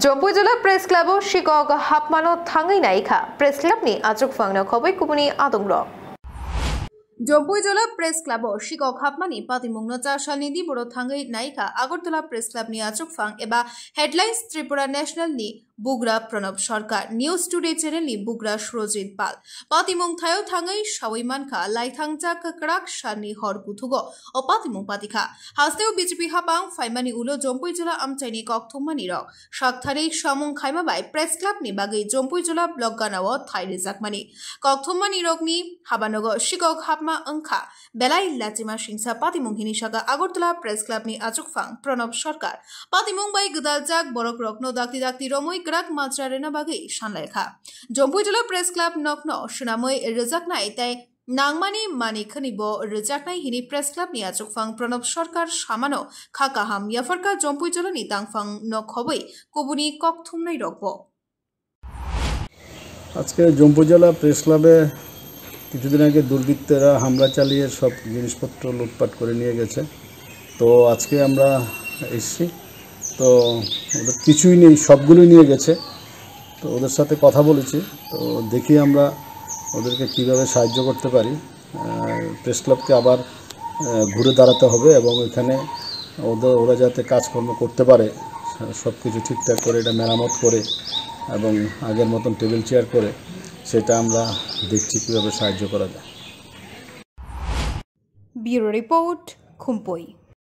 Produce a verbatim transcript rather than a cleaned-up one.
Jompui Jola Press Club o sikok hapmano thangwi naikha Press Club ni achukphang no khobwi kubuni adongrok. Jompui Jola Press Club o sikok hapmani patimung no char salni diboro thangwi naikha Agartala Press Club ni achukphang eba Headlines Tripura National ni bugra Pranab Sarkar, News Today channel ni bugra Surojit Pal. Patimung thaio thangwi sawi mankha, laithangjak kwkrak salni hor kuthugo o patimung patikha. Hasteo B J P hapang phaimani ulo Jompui Jola amchaini kokthumani rok saktharwi samung khaima bai Press Club ni bagwi Jompui Jola block ganao thai rijakmani. Kokthumani rokni habanogo sikok hapma wngkha belai lachima singsa patimung hini saka Agartala Press Club ni achukphang Pranab Sarkar. Patimung bai gwdaljak borok rokno dakti dakti romwi kwrak majra rwna bagwi sanlaikha. Jompui Jola Press Club nokno swnamwi rwjaknai tei nangmani manwi khwni bo rwjaknai hini Press Club ni achukphang Pranab Sarkar samano kha kaham yapharkha Jompui Jola ni tangphang no khobwi kubuni kokthumnai rokbo. আজকে জম্পুজলা প্রেস ক্লাবে কিছুদিন আগে দুর্বৃত্তরা হামলা চালিয়ে সব জিনিসপত্র লুটপাট করে নিয়ে গেছে। তো আজকে আমরা এসছি, তো ওদের কিছুই নেই, সবগুলোই নিয়ে গেছে। তো ওদের সাথে কথা বলেছি, তো দেখি আমরা ওদেরকে কিভাবে সাহায্য করতে পারি। আহ, প্রেস ক্লাবকে আবার, আহ, ঘুরে দাঁড়াতে হবে এবং এখানে ওদের, ওরা যাতে কাজকর্ম করতে পারে, সব কিছু ঠিকঠাক করে, এটা মেরামত করে এবং আগের মতন টেবিল চেয়ার করে, সেটা আমরা দেখছি কীভাবে সাহায্য করা যায়। Bureau Report, Khumpui.